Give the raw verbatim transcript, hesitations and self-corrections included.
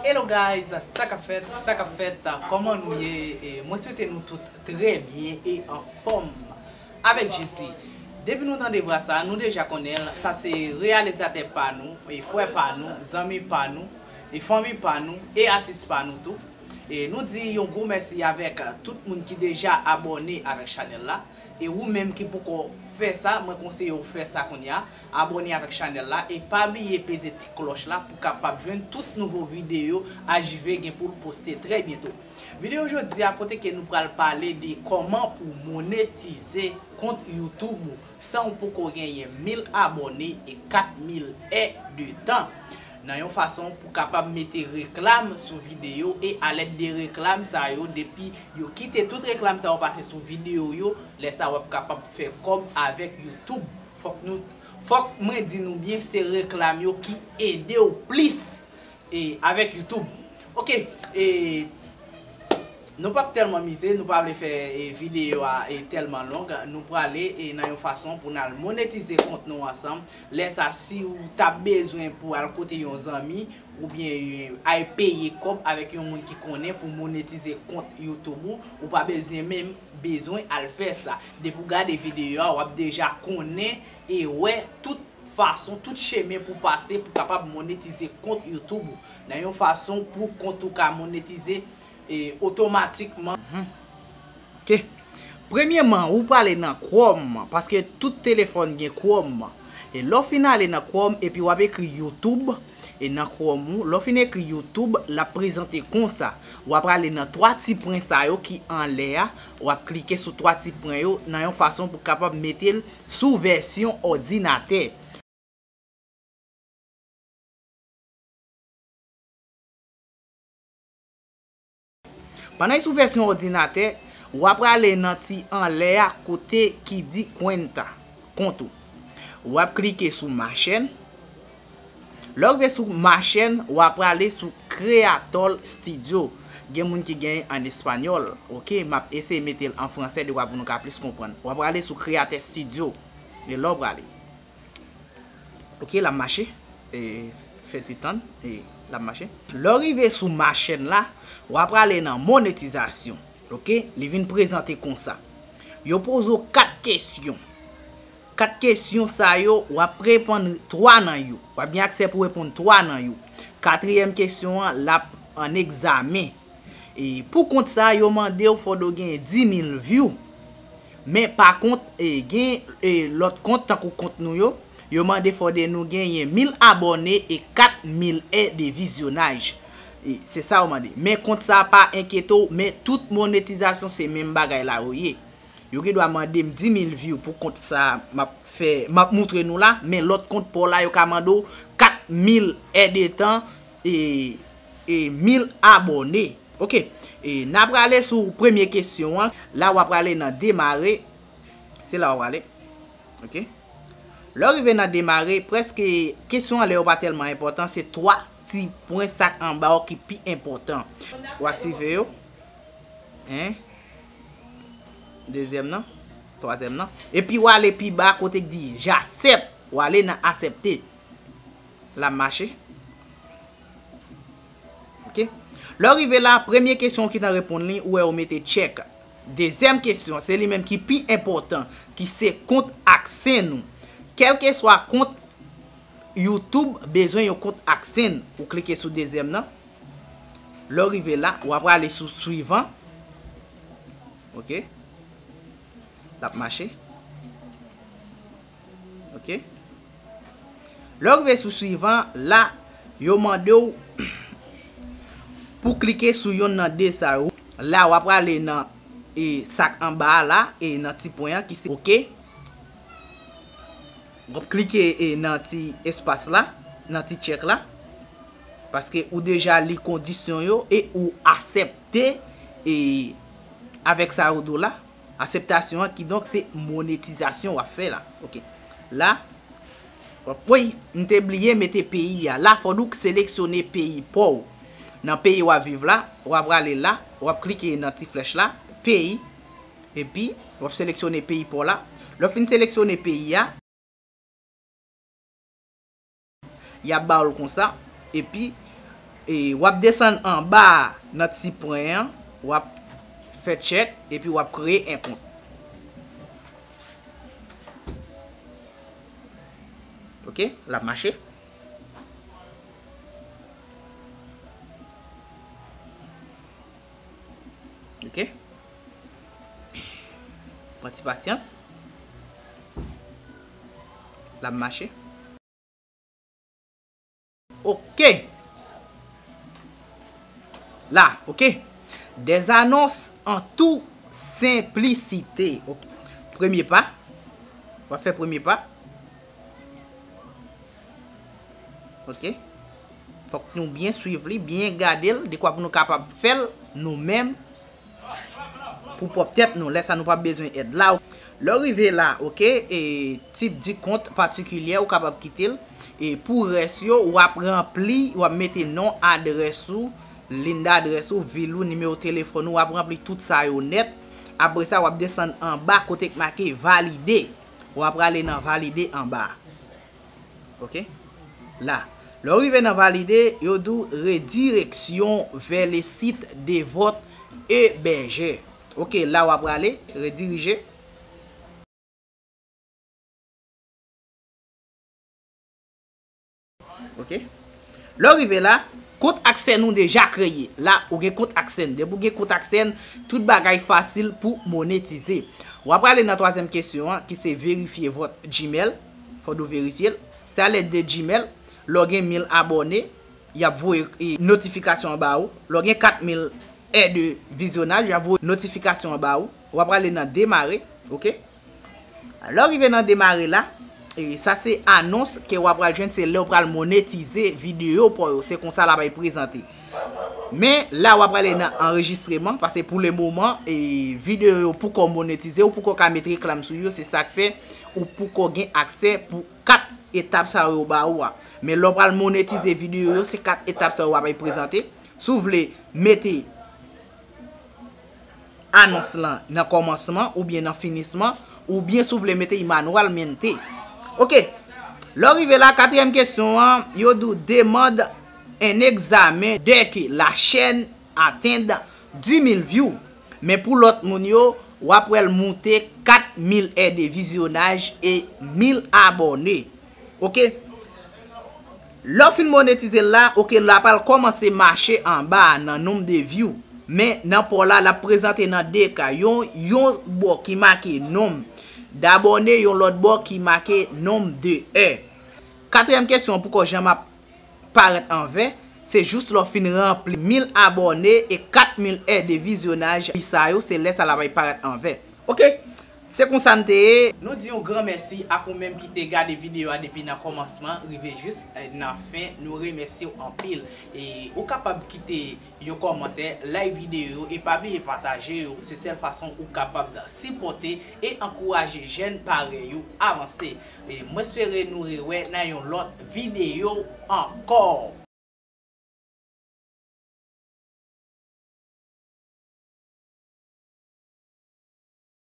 Hello guys, sa k ap fèt, sa k ap fèt, kòman nou ye? E mwen swete nou tout trè byen e anfòm. Avèk Jesi. Depi nou tande vwa sa, nou deja konnen l, sa se reyalizatè pa nou, e frè pa nou, zanmi pa nou, e fanmi pa nou, e atis pa nou tou. E nou di yon gwo mèsi avèk tout moun ki deja abòne avèk chanèl la. E ou menm ki poko fè sa, mwen konseye w fè sa kounye a. Abòne avèk chanèl la e pa bliye peze ti klòch la pou kapab jwenn tout nouvo videyo H J V gen pou l poste trè byento. Videyo jodi a kote ke nou pral pale de kòman pou monetize kont YouTube ou san ou poko genyen mil abòne e kat mil è de tan. Nan yon fason pou kapab mete reklam sou videyo e alèd de reklam sa yo, depi yo kite tout reklam sa yo pase sou videyo yo, lè sa w ap kapab fè kòb avèk YouTube. Fòk nou, fòk mwen di nou byen, se reklam yo ki ede w plis e avèk YouTube. Ok, e nou p ap tèlman mize, nou pa vle fè e videyo a e tèlman long. Nou prale e nan yon fason pou n al monetize kont nou ansanm. Lè sa, si w t ap bezwen pou al kote yon zanmi oubyen e, al peye kòb avèk yon moun ki konnen pou monetize kont YouTube ou, ou pa bezwen menm bezwen al fè sa. Depi w gade videyo a, w ap deja konnen e wè tout fason, tout chemen pou pase pou kapab monetize kont YouTube ou nan yon fason pou kont ou ka monetize e, otomatikman. Mhm. Ok. Premyèman, ou prale nan Chrome, paske tout telefòn gen Chrome. E lè w fin ale nan Chrome, epi w ap ekri YouTube, e nan Chrome ou, lè w fin ekri YouTube, l ap prezante konsa. W ap prale nan twa ti pwen sa yo ki anlè a, w ap klike sou twa ti pwen yo nan yon fason pou kapab mete l sou vèsyon òdinatè. Pandan l sou vèsyon òdinatè, w ap prale nan ti anlè a kote ki di cuenta, kont ou. W ap klike sou ma chaîne. Lè w rive sou ma chaîne, w ap prale sou Creator Studio. Gen moun ki gen an espanyòl, ok? M ap eseye mete l an fransè, de kwa pou nou ka plis konprann. W ap prale sou Creator Studio. E lè w prale. Ok, l ap mache. E, fè ti tann. E, l ap mache. Lè w rive sou ma chaîne la, w ap prale nan monetizasyon. Ok, li vin prezante konsa. Yo poze w kat kesyon. Kat kesyon sa yo, w ap reponn twa nan yo. W ap gen aksè pou reponn twa nan yo. Katriyèm kesyon an, l ap an egzamen. E pou kont sa, yo mande w fò w gen dis mil view. Men pa kont, e, gen, e, lòt kont tankou kont nou yo, yo mande fò w gen, nou genyen mil abòne e kat mil è de vizyonaj. E, se sa yo mande. Men kont sa pa enkyete w, men tout monetizasyon se menm bagay la yo ye. Yo gen dwa mande m dis mil view pou kont sa m ap fè, m ap moutre nou la, men lòt kont pa w la, yo ka mande w kat mil è de tan e, e mil abòne. Ok. E n a prale sou premye kesyon an. La w ap prale nan demare. Se la w ap prale. Ok. Lè w rive nan demare, prèske kesyon an lè yo pa tèlman enpòtan, se twa ti pwen sa k anba yo ki pi enpòtan. W aktive yo. En. Dezyèm nan. Twazyèm nan. Epi w ale pi ba kote k di j'accepte. W ale nan aksepte. L ap mache. Ok. Lè w rive la, premye kesyon ki nan reponn li, ou wè yo mete check. Dezyèm kesyon, se li menm ki pi enpòtan, ki se kont AdSense ou. Kèlkeswa kont YouTube bezwen yon kont AdSense. Ou klike sou dezyèm nan. Lè w rive la, w ap prale sou swivan. Ok. L ap mache. Ok. Lè w rive sou swivan, la, yo mande w pou klike sou yonn nan de sa yo. La, w ap prale nan, e, sa k anba a la, e nan ti pwen an ki se ok. W ap klike, e, nan ti espas la, nan ti check la. Paske ou deja li kondisyon yo e ou aksepte, e, avèk sa yo di w la. Akseptasyon an, kidonk, se monetizasyon w ap fè la. Ok. La, w ap, woy, m te bliye mete peyi a. La, fò w seleksyone peyi pa w. Nan peyi w ap viv la, w ap prale la, w ap klike nan ti flèch la, peyi, epi w ap seleksyone peyi pa w la. Lè w fin seleksyone peyi a, y ap ba w l konsa, epi E w ap desann anba a nan ti pwen an, w ap fè tchèk, epi w ap kreye en kont. Ok, l ap mache. Ok. Pran ti pasyans. L ap mache. Ok. La, ok. Des annonces en toute simplicité. Ok. Premye pa. W ap fè premye pa. Ok. Fòk nou byen swiv li, byen gade l, dekwa pou nou kapab fè l nou menm. Pou pwòp tèt nou. Lè sa nou p ap bezwen èd la. Lè w rive la, ok, e tip di kont patikilye, ou kapab kite l. E pou rès yo, w ap ranpli, w ap mete non, adrès ou, liy dadrès ou, vil ou, nimewo telefòn ou, w ap ranpli tout sa yo nèt. Apre sa, w ap desann anba kote k make valide. W ap prale nan valide anba a. Ok? La. Lè w rive nan valide, yo di w redirection vers le site de votre hébergeur. Ok, la w ap prale, redirije. Ok? Lè w rive la, kont AdSense ou deja kreye. La, ou gen kont AdSense. Depi w gen kont AdSense, tout bagay fasil pou monetize. W ap prale nan twazyèm kesyon an, ki se verifye vòt Gmail. Fò nou verifye l. Se a lèd de Gmail. Lè w gen mil abòne, y ap voye, e, notifikasyon an ba ou. Lè w gen kat mil è de vizyonaj, y ap voye notifikasyon an ba ou. W ap prale nan demare, ok? Lè w rive nan demare la, e sa se anons ke w ap pral jwenn, se lè w pral monetize videyo pa w yo. Se konsa l ap al prezante. Men la w ap prale nan anrejistreman, paske pou le moman, e videyo yo poko monetize, ou poko ka met reklam sou yo, se sa k fè ou poko gen aksè pou kat etap sa yo ba ou a. Men lè w pral monetize videyo yo, se kat etap sa yo w ap al prezante. Si w vle mete anons lan nan kòmansman oubyen nan finisman, oubyen si w vle mete l manualmente. Ok. Lè w rive la, katriyèm kesyon an, yo di w demande un examen dès que la chaîne atteint dix mille views. Men pou lòt moun yo, w ap wè l moute kat mil è de vizyonaj e mil abòne. Ok? Lè w fin monetize l la, ok, l ap al kòmanse mache anba a nan nonb de view. Men nan pa w la, l ap prezante nan de ka. Yon, yon bò ki make nonb dabòne, yon lòt bò ki make nonb de è. Katriyèm kesyon an, poukò janm ap parèt an vè, se jis lè w fin ranpli mil abòne e kat mil è de vizyonaj, sa yo, se lè sa l ap parèt an vè. Ok, se konsa n te ye. Nou di yon gran mèsi ak ou menm ki te gade videyo a depi nan kòmansman rive jis, eh, nan fen. Nou remèsye w anpil. E ou kapab kite yon kòmantè, like videyo yo, e pa bliye pataje yo. Se sèl fason ou kapab sipòte e ankouraje jèn parèy ou avanse. E mwen espere nou rewè nan yon lòt videyo ankò.